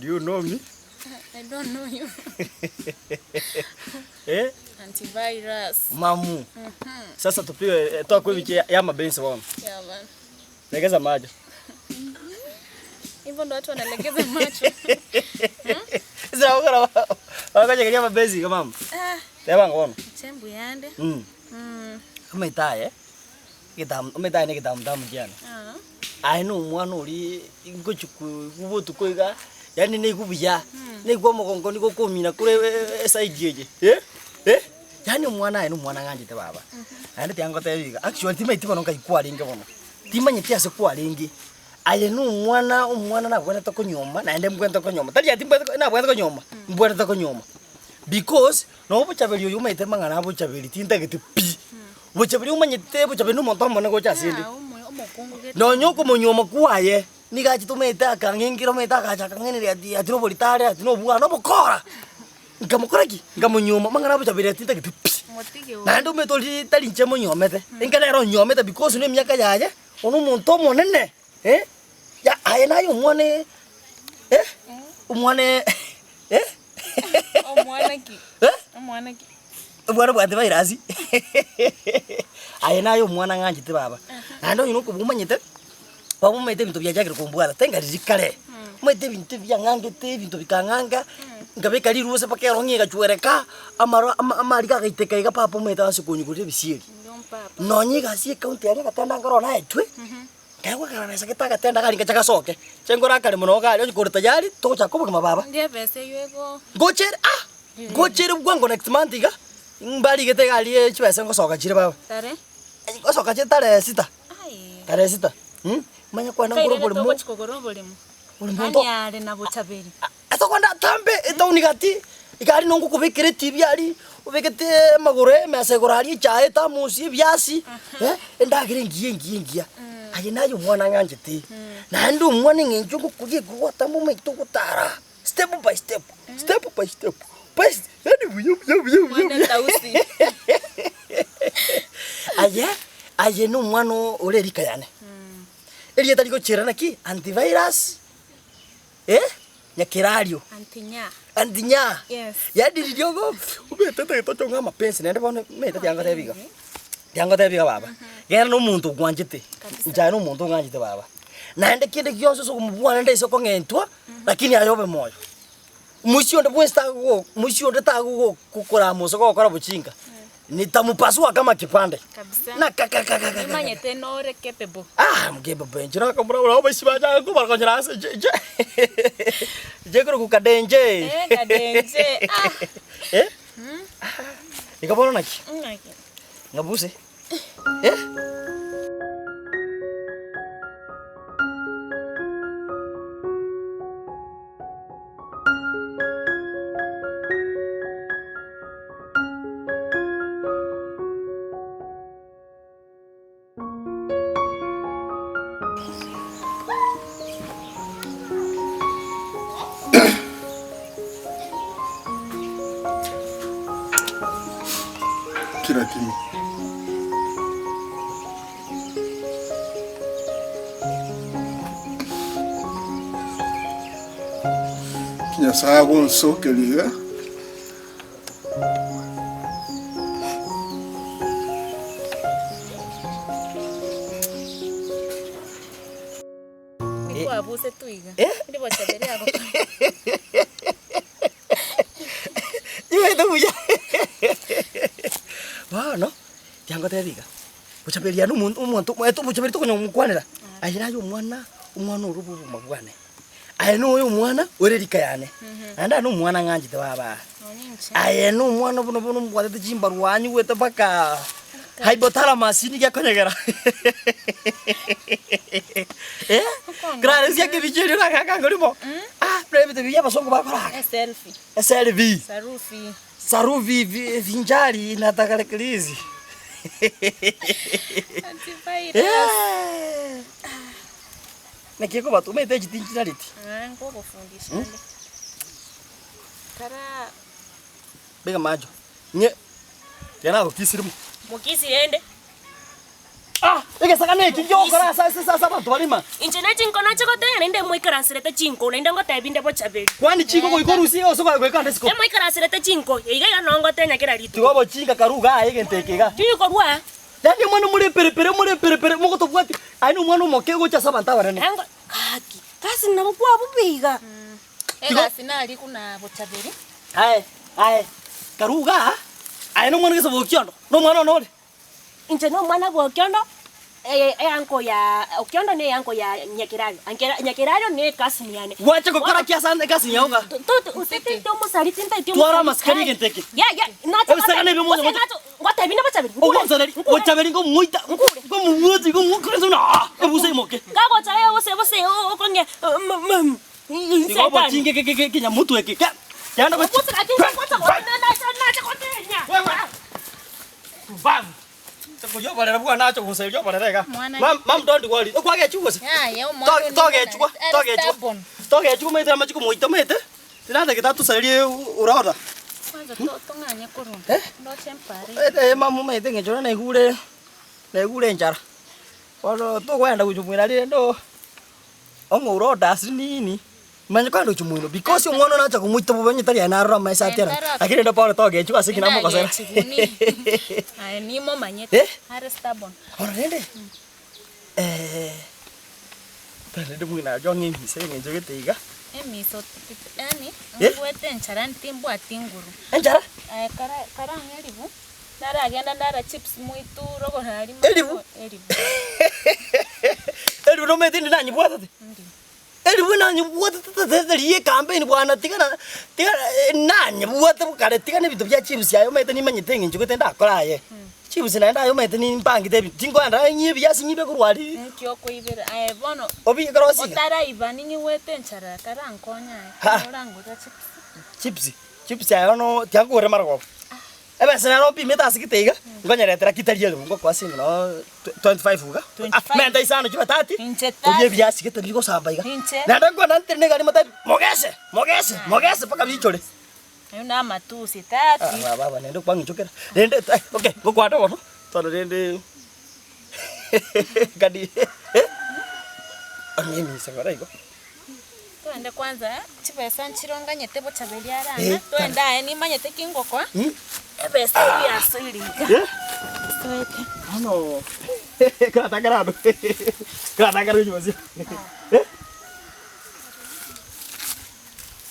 Do you know me? I don't know you. Eh? Antivirus. Mamu. Sasa tupige eh, toa kwa wiki ya mabenzi bono. Yeah, man. Legeza macho. Hivyo ndo watu wanalegeza macho. Sasa wakora wakanyegeria mabenzi iga mama. Ah, Teba ng'a bono. chembu yande. Mm. Mm. Omanyete aye, egetamu omanyete aye na egetamu tamu kiane. Ah. Aye na omwana oria ngochia koigwa botuko iga, yaani naigwa buya, naigwa omogongo nigo okomina kore eside eye eh, eh, yaani omwana aye na omwana ng'anchete baba. Naende tiga ngotebi iga, actually timanyeti bono nkai kwarenge bono, timanyeti ase kwarenge, aye na omwana omwana nabwenerete konyuoma naende mbwenerete konyuoma, tari ati mbwenerete nabwenerete konyuoma, mbwenerete konyuoma because. Nonya obochaberi oyo omanyete amang'ana a bochaberi tintagete pi. Bochaberi omanyete bochaberi na omonto omonene gocha ase 'nde. Nonya okomonyuoma kwaye, nigo achete omanyete akang'engera omanyete agacha akang'ainereria ati ati na oborito are ati na obwana obokora. Nkamokora ki? Nkamonyuoma, amang'ana a bochaberi aya tintagete pi. Naende omanyete oria tari inche monyuomete, enka nere onyuomete because na emiaka yaye, one omonto omonene eh, ya aye naye omwana eh, omwana eh. Omwana ki? Eh? Omwana ki? Omwana obwate virus aye naye omwana ng'anchete baba. Naende onye nokoba omanyete, baba omanyete ebinto biachakire kombwata, tenga riria kare, omanyete ebinto ebiang'angete ebinto bikang'anga, nkabeka riruse mpaka erong'i egachwereka, amaro ama amariga agaiteka iga papa omanyete ase konyigorera ebisieri. Nonye egasi ya ecounty aria agatenda nkoro naetwe. Nkaigwa ekarabesa gete agatenda kare nkacha gasoke, inche nkore akare mono iga aria onye kore tayari togochaka obogima baba. Ndiye ebesa eywo ego. Ngochere ah! Ngochere bwango next month iga, mbarigete iga aria chibesa ngosoka chire baba. Tare? Ngosoka chire tarehe sita, Aye. tarehe sita manye kwenda ngore Kairere oboremo, togochi kogora oboremo. oboremo Yaani nto are na bochaberi. Ase atambe etaoni gati, iga aria nongokobekera etibi aria, obegete amagoro emesa igoro aria echae ethamusi ebiasi, eh, endagera engiya engiya engiya. Aye naye omwana ng'anchete, naende omwana eng'encho ngokoria ekogotama omaete ogotara, step by step, step by step, by step, yaani buya buya buya buya Omwana buya. etausi. Aye, aye na omwana ore erika yane, erieta rigochera naki, antivirus. Eh, nyakerario. Antinya. Antinya. Yes. Yaani riria ogo omanyete otagete ochonge amapensi naende bono omanyete tiga ngotebi iga, tiga ngotebi iga baba, genda na omonto ogwanchete, Kabisa. inche aye na omonto ong'anchete baba. Naende kende gionsi ase okomobua naende ase okong'entwa, lakini aye obe moyo. Moisia onde bwensi tagogo moisia onde tagogo kokorama ase gokora bochinga, nitamupasua kama kipande. Kabisa. Na kakakakakaka. Nimanyete nore capable. Ah, mkebebe inche nakamura buna abaisi bachaka kobarakonyera ase inche inche inche korokwa kadenche. Eh, kadenche. Ah. Eh? Igo bono naki? Naki. Ng'abuse. Eh? Kira kimi. Nyasaye agonsokeria iga. Nikwabusetwe iga. Eh? Ndi bochaberi agokora. Ibaete buya. Bono, tiangotebi iga, bochaberi aria omonto omonto omanyete obochaberi tokonya komokwanera, aye naye omwana, omwana ore bwa obogima bwane. Aye noyo omwana ore rika yane, naende aye nomwana ng'anchete baba. Aye nomwana buna bono mbwatete chimbarwa anyigwete mpaka hypothalamus nigo ekonyegera eh, Clarence ekebicha erio nagaka ngorimo, ah, buna ebinto biria abasongo bakoraga. Eselfie. Eselfie. Sarufi. Sarufi vi vinjari nataka kilizi. Antivirus. Eh. Naki ekoba omanyete echi tinchinareti. Ng'a nkogofundisha ande. Kara. Beka amacho, ng'e, tiga nagokisire mo. Mokisi rende. Ah, egesagane eki giogokora ase ase ase abanto bare ime. Inche ne chinko nache gotenya naende moikaranserete chinko, naende ngotebi inde bochaberi. Kwani chinko goika orusie gose goika ande isiko? Emoikaranserete chinko, iga iga noo ngotenya kera rituko. Tiga obochinga karu igaa aye egento eke igaa. Tiri korua aa. Yaani omwana more perepere more perepere mogotobwati aye nomwana omoke gocha ase abanto abanene. Engo gaki, gasi nabo kwabube iga. Egasi nariku na bochaberi. Aye aye karu igaa aye nomwana gese bokiondo nomwana one ore. Inche nomwana bw'Okiondo, eye eanko ya Okiondo ne eanko ya Nyakerario, Ankera Nyakerario ne ecousin yane. Gwacha gokora ki ase ecousin yao iga? Tinte omosari tintaeti Twara amasikani egento eke. Ya ya nacha Ebisagane ebio monya gose nacha ngotebi na bochaberi nkure Ogonsoreri bochaberi ngomoita ngomobuoti ngomokora buna aa ebuse imoke. Kagocha aye gose gose okong'ea mum Igo obochinge ke ke kenyamutu eke ke kenda gochi. Gose gaki ngocha nacha nacha gotenya. Pumbavu! Koria oborere bwane ache goseria oborere iga. Mwana Mam, mam don't worry. Okwagechigwa gose? Yaya, omwana To- one Togechigwa, are togechigwa. stubborn. Togechigwa omanyete amache komoita omanyete. Tinatagete atosarerie oroda. Kwanza to- tong'anye korwa Eh? ndoche mpare Eh, eh, mama omanyete eng'encho ere naigure, naigure enchara. Bono tokoenda gochia moino aria rende oo, ong'oure orders nini. Manya kogenda gochia moino because omwana one acha komoita bobe onye tari aye narora amaiso atiarana. Lakini rende bono togechigwa ase ekina amogosera. Aye nimomanyete Eh? are stubborn. Bono rende, rende moino aria ong'e emisa eng'encho gete iga. Emiso yaani Eh? ngwete enchara timbwati nguru. Enchara? Aye kara karang'e eribu naragenda ndara chips moito rogoro aria Eribu? Eribu. Eribu nomanyete inde nanyebwatete? Ndi. Eribu nanyebwatete riria ekampeni bwana tigana tigana nanyebwate kare tigana ebinto bia chips aye omanyete nimanyete eng'encho gete ndakore aye. Chips naende aye omanyete nimpangete ebinto tinkoenda ng'ie ebiasi ng'ibe korwa aria. Nki okoibera aye bono Obi ekero osiga. otaraiba ning'igwete enchara karankonye aye Ha. orangore chips. Chips, chips aye bono tiga nkogorere marogoba. Ebesa nero mpimete ase gete iga, nkonyeretera ki tari elifu ngokoa siringi noo 25 iga, 25. menta isano chibe 30, Inche orie 30. ebiasi gete bigosamba iga. Inche. Naende nkwana ntiri na egari motebi, mogese, mogese, mogese mpaka biichore. Ayio na amatusi 30. Ah, baba naende kwang'ichokera. Rende eh, okay, ngokwana bono, bono rende kadi eh, ong'e kora igo. Twende kwanza chibesa nchironganyete bochaberi Eh, arana, twende aye nimanyete ki ngokoa, Mm. ebesa eywo yasoire iga. Eh? Soete. Bono karatangera ando karatangera onye Eh?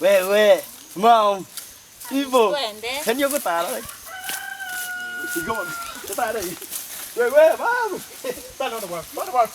Wewe, mom, ivo. Twende. Yaani ogotara. Igo, totare. Wewe, babu. Tano bwana, bwana bwana.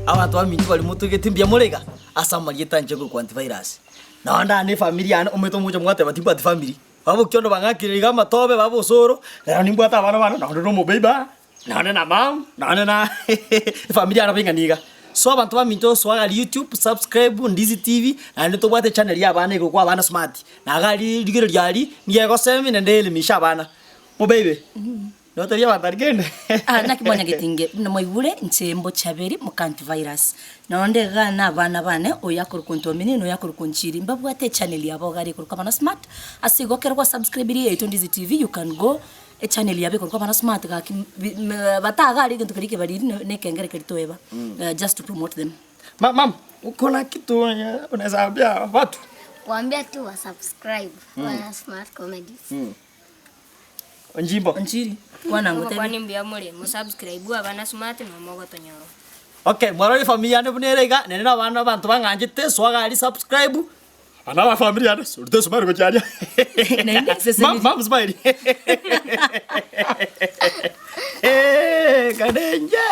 Abanto baminto baria motogete mbuya more iga ase amarieta anche korokwa antivirus. Nonye ndane efamiri yane omanyete omocha mwateba timbwati famiri. Babokia onde bang'akire iga amatobe baba osoro, rero nimbwate abana bane nonye na omobeiba, nonye na mum, nonye na efamiri yane nabo eng'ana iga. So abanto baminto soa iga YouTube, subscribe Ndizi TV, naende tobwate echannel ya abana ekorokwa abana smart. Na iga aria rigererio aria, nigo egosemi naende eelimishe abana. Mobeibe. Notebi abanto aria kende. Ah, naki mwanyagetinge buna mwaigure inche mbochaberi moka antivirus. Nonde iga na abana bane, oyo akorokwa Ntomini na oyo akorokwa Nchiri, mbabwate echannel yabo iga are ekorokwa Abana Smart, ase igo ekero gwasubscribirie yaito Ndizi TV, you can go echannel yabo ekorokwa Abana Smart gaki bi bataga aria egento keria kebariri na ekengere keria toeba, just to promote them. Ma mam, uko na kitu yenye unaweza ambia watu? Waambia tu wa subscribe Bwana Smart Comedies. Onjimbo. Onchiri, kwana ngotebie. Omokwani mbuya more, mosubscribe abana smart na mogotonyora. Okay, mwarora efamiri yane buna ere iga, nere na abana abanto bang'anchete, soa iga aria subscribe, aba na abafamiri yane, rute esmile gochia aria. Naende Mam, eseseni. mam smile. Kadenje.